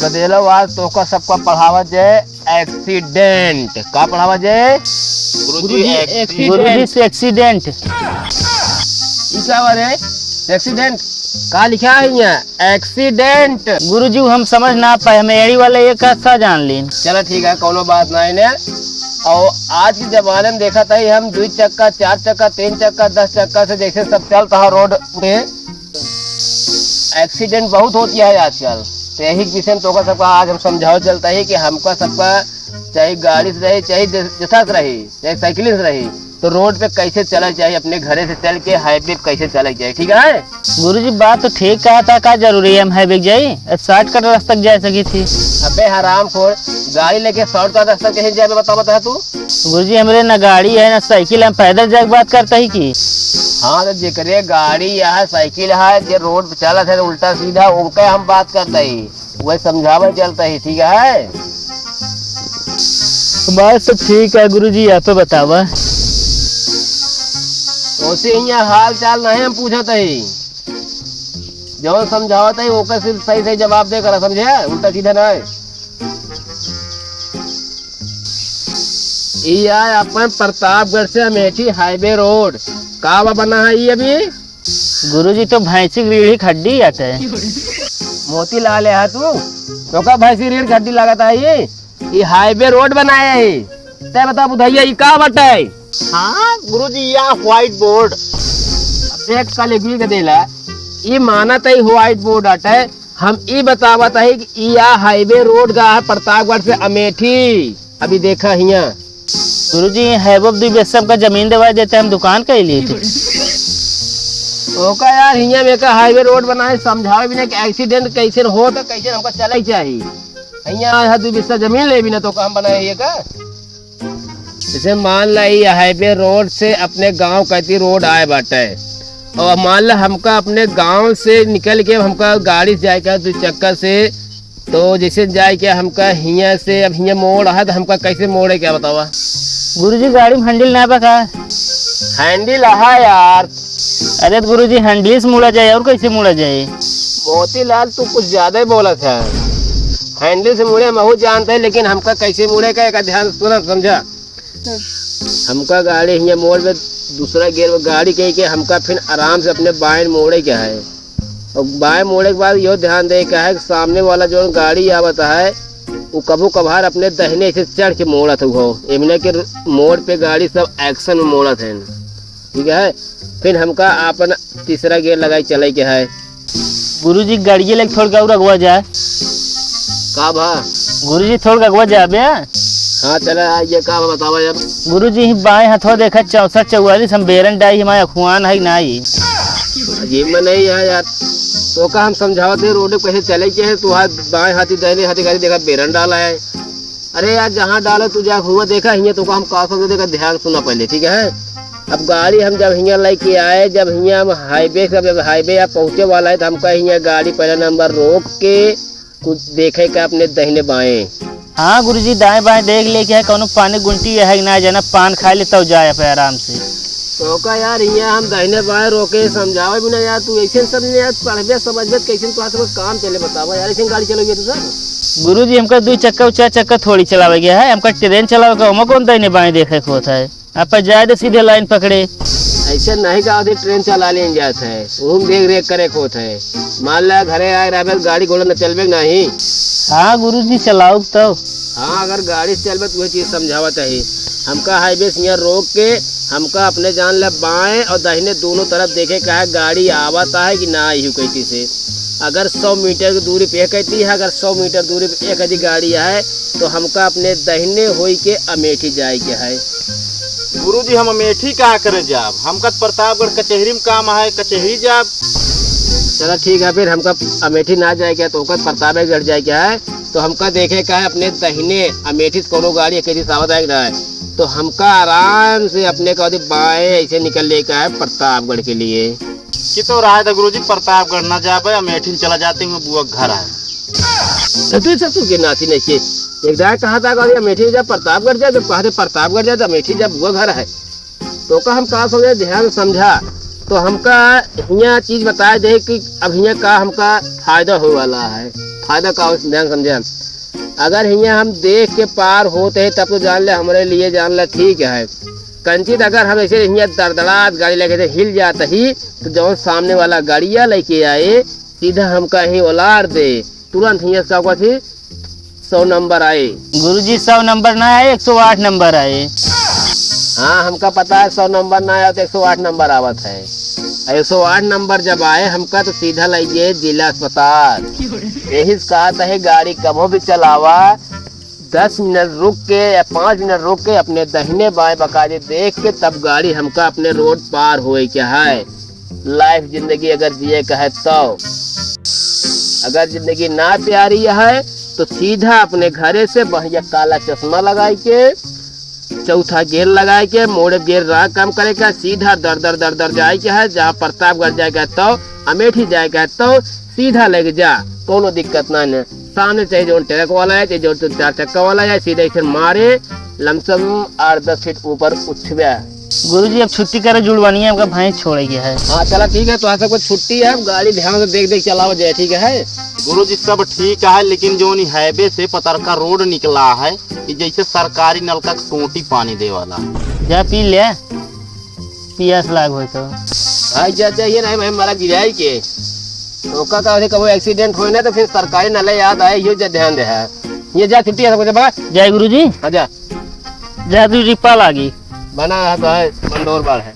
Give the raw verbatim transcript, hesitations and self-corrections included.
गदेलो, आज तोका सबका पढ़ावा जाए accident। का पढ़ावा जाए? गुरुजी, गुरुजी, accident। गुरुजी से accident। ई का बा रे? Accident? का लिखा है यहाँ? Accident। गुरुजी, हम समझ ना पाए, हम एड़ी वाला एक हादसा जान लीन। चला ठीक है, कौनो बात ना है ने। और आज के जमाने में देखा था ही हम दुई चक्का, चार चक्का, तीन चक्का, दस चक्का से जैसे सब चलता है रोड पे, accident बहुत होती है आजकल। तो यही विषय में तोका सबका आज हम समझावे चलता है कि हमका सबका चाहे गाड़ी से रही, चाहे जै-, जैसा से रही, चाहे साइकिल से रही, तो रोड पे कैसे चला चाहिए, अपने घरे से चल के highway पे कैसे चला चाहिए, ठीक है? गुरुजी, बात तो ठीक कहा था, का जरूरी है हम highway जाई? अब shortcut रास्ता जाए सकी थी। अबे हरामखोर, गाड़ी लेके shortcut रास्ता कहीं जाए, बता, बता तू। गुरुजी, हमरे ना गाड़ी है, ना साइकिल, हम पैदल जाए के बात करता ही की। हाँ, तो जेकरे गाड़ी है, साइकिल है, जे रोड पे चलत है उल्टा सीधा, उनके हम बात करता ही। वह समझावे चलता ही, ठीक है? बात सब ठीक है गुरुजी, आप बतावा। ओसे हियाँ हाल चाल नहीं हम पूछत ही, जौन समझावत ही ओकर सिर्फ सही सही जवाब दे करा, समझे? उल्टा सीधा नहीं। ई आय अपन प्रतापगढ़ से अमेठी highway road। का बा बना है ई अभी? गुरुजी, तो भैंसी की रीढ़ की हड्डी आटे। मोतीलाल है तू? तो का भैंसी रीढ़ की हड्डी लागत है ई? ई highway road बनाए है। ते बता बुधैया, ई का बटे? हाँ गुरुजी, या white board। अब देख, कल एक भी के देला, ई मानत है white board आटे। हम ई बतावत है कि ई या highway road गा है प्रतापगढ़ से अमेठी। अभी देखा हियाँ। गुरुजी, है वो दुई बिस्सा का जमीन देवाई देते, हम दुकान कइ लिए थे। ओका यार, हियाँ में का highway road बनाए, समझावे भी नहीं कि accident कैसे होत, कैसे हमका चले चाहिए। हियाँ है दुई बिस्सा जमीन ले भी ना तो काम बनाए ये का? जैसे मान ला, ई highway road से अपने गांव कहती road आए बाटे, और मान ला हमका अपने गांव से निकल के हमका गाड़ी से जाए का दुई चक्का से, तो जैसे जाए के हमका हियाँ से, अब हियाँ मोड़ है, तो हमका कैसे मोड़े, क्या बतावा? गुरुजी, गाड़ी में handle ना बा का? Handle है यार। अरे तो गुरुजी, handle से मुड़ा जाए और कैसे मुड़ा जाए? मोतीलाल, तू कुछ ज्यादा ही बोलत है। Handle से मुड़े महू जानते हैं, लेकिन हमका कैसे मुड़े का एक ध्यान सुना, समझा। हमका गाड़ी हियाँ मोड़ में दूसरा gear में गाड़ी कह के हमका फिर आराम से अपने बाएं मोड़े के है। और बाएं मोड़े के बाद यो ध्यान दे के है कि सामने वाला जो गाड़ी आवत है, वो कभू कभार अपने दहिने से चढ़ के मोड़त हो, एमने के मोड़ पे गाड़ी सब action में मोड़त है, ठीक है। फिर हमका अपन तीसरा gear लगाई चले के है। गुरुजी, गाड़िए लेके थोड़ के और अगवा जाए। का भा? गुरुजी, थोड़ के अगवा जाबे। हाँ, चला, आ, ये का बा, बतावा यार। गुरुजी, ही बाएं हाथवा देखा, चौसठ चौवालीस, हम बेरन डाई, हमारे अखुआन है कि नाही? ये में नहीं है यार, तो का हम समझावत है, रोड पे कैसे चले के है, तू हाथ बाएं हाथी, दाहिने हाथी गाड़ी देखा, बेरन डाला है। अरे यार, जहाँ डालो तू जा, हुआ देखा, हियाँ तो का हम का समझे, देखा, ध्यान सुना पहले, ठीक है? अब गाड़ी हम जब हियाँ लेके आए, जब हियाँ हम highway से, जब highway आप पहुँचे वाला है, तो हमका हियाँ गाड़ी पहला नंबर रोक के कुछ देखे का अपने दहिने बाएं। हाँ गुरुजी, दाएं बाएं देख लेके है, कौनो पानी गुंटी है कि ना, जना पान खा ले तब जाए पे आराम से। तो का यार, हियाँ हम दहिने बाएं रोके समझावे भी ना यार, तू ऐसे समझ यार, पढ़बे समझबे तो कैसे तोहार सब काम चले, बतावा यार, ऐसे गाड़ी चलोगे तू सब? गुरुजी, हमका दुई चक्का और चार चक्का थोड़ी चलावे गया है, हमका train चलावे का, ओमा कौन दहिने बाएं देखे के होत है? आप जाए तो सीधे line पकड़े। ऐसे नहीं का अभी train चला लेन जात है, ओहू में देख रेख करे के होत है। मान ला घरे आए रहबे तो गाड़ी घोड़ा न चलबे के नहीं। हाँ गुरुजी, चलाओ तब। हाँ, अगर गाड़ी से चलबे तो वही चीज समझावत है। हमका highway से यहाँ रोक के हमका अपने जान ले बाएं और दाहिने दोनों तरफ देखे का है, गाड़ी आवत है कि ना आई कहती से। अगर सौ मीटर की दूरी पे कहती है, अगर सौ मीटर दूरी पे एक यदि गाड़ी है, तो हमका अपने दाहिने होई के अमेठी जाए के है। गुरुजी, हम अमेठी का करे जाब? हमका तो प्रतापगढ़ कचहरी में काम है, कचहरी जाब। चला ठीक है, फिर हमका अमेठी ना जाए के है, तो ओकर प्रतापगढ़ जाए के है, तो हमका देखे का है अपने दाहिने अमेठी से कोनो गाड़ी के दिशा आवत है कि ना है, तो हमका आराम से अपने का बाएं ऐसे निकल ले का है प्रतापगढ़ के लिए। कि तो राय था गुरुजी, प्रतापगढ़ ना जाबे, अमेठी में चला जाते हैं, बुआ के घर है। ससुर, ससुर के नाती नहीं के। एक दाय कहा था, "अरे अमेठी जा, प्रतापगढ़ जा," जब कहते प्रतापगढ़ जा, तो अमेठी जा, बुआ घर है। तो का हम का समझे, ध्यान समझा, तो हमका हियाँ चीज बताए दे कि अब हियाँ का हमका फायदा होए वाला है। फायदा का हो, ध्यान समझे हम। अगर हियाँ हम देख के पार होत है, तब तो जान ले, हमरे लिए जान ले ठीक है। कंचित अगर हम ऐसे हियाँ दरदड़ात गाड़ी लेके से हिल जात ही, तो जौन सामने वाला गाड़िया लेके आए, सीधा हमका ही उलार दे। तुरंत हियाँ से का कहत ही, सौ नंबर आए। गुरुजी, सौ नंबर ना आए, एक सौ आठ नंबर आए। हाँ, हमका पता है, सौ नंबर ना आए तो एक सौ आठ नंबर आवत है। एक सौ आठ नंबर जब आए हमका, तो सीधा लइ गए जिला अस्पताल। यही से कहत है, गाड़ी कबो भी चलावा, दस मिनट रुक के या पाँच मिनट रुक के अपने दहिने बाएं बकायदे देख के तब गाड़ी हमका अपने रोड पार होए के है। लाइफ जिंदगी अगर जिए के है तो, अगर जिंदगी ना प्यारी है तो सीधा अपने घरे से बढ़िया काला चश्मा लगाई के, चौथा गियर लगाई के, मोड़े गियर रहा काम करे का, सीधा दर दर दर दर जाए के है। जहाँ प्रतापगढ़ जाए के है तो, अमेठी जाए के है तो सीधा लेके जा, कोनो दिक्कत ना है। सामने चाहे जौन ट्रक वाला है, चाहे जौन चार चक्का वाला है, सीधा ऐसे मारे, लमसम आठ दस फीट ऊपर उठबे। गुरुजी, अब छुट्टी करे जुड़वानी है, हमका भैंस छोड़े के है। हाँ, चला ठीक है, तो सबको छुट्टी है, अब गाड़ी ध्यान से देख देख चलाओ जाए, ठीक है? गुरुजी, सब ठीक है, लेकिन जौन ई हाईवे से पतरका रोड निकला है, कि जैसे सरकारी नलका के टोटी पानी दे वाला। जा पी ले, पियास लाग होय तो। भाई जा, जा, ये नहीं भाई, हमारा गिराई के। ओका का होथे, कबो एक्सीडेंट होए ना तो फिर सरकारी नले याद आए, यो जा ध्यान दे है। ये जा, छुट्टी है सबको, जा बगा। जय गुरुजी। हाँ जा। जा तू रिप्पा लागी। बना है तो है, मंडोर बार है।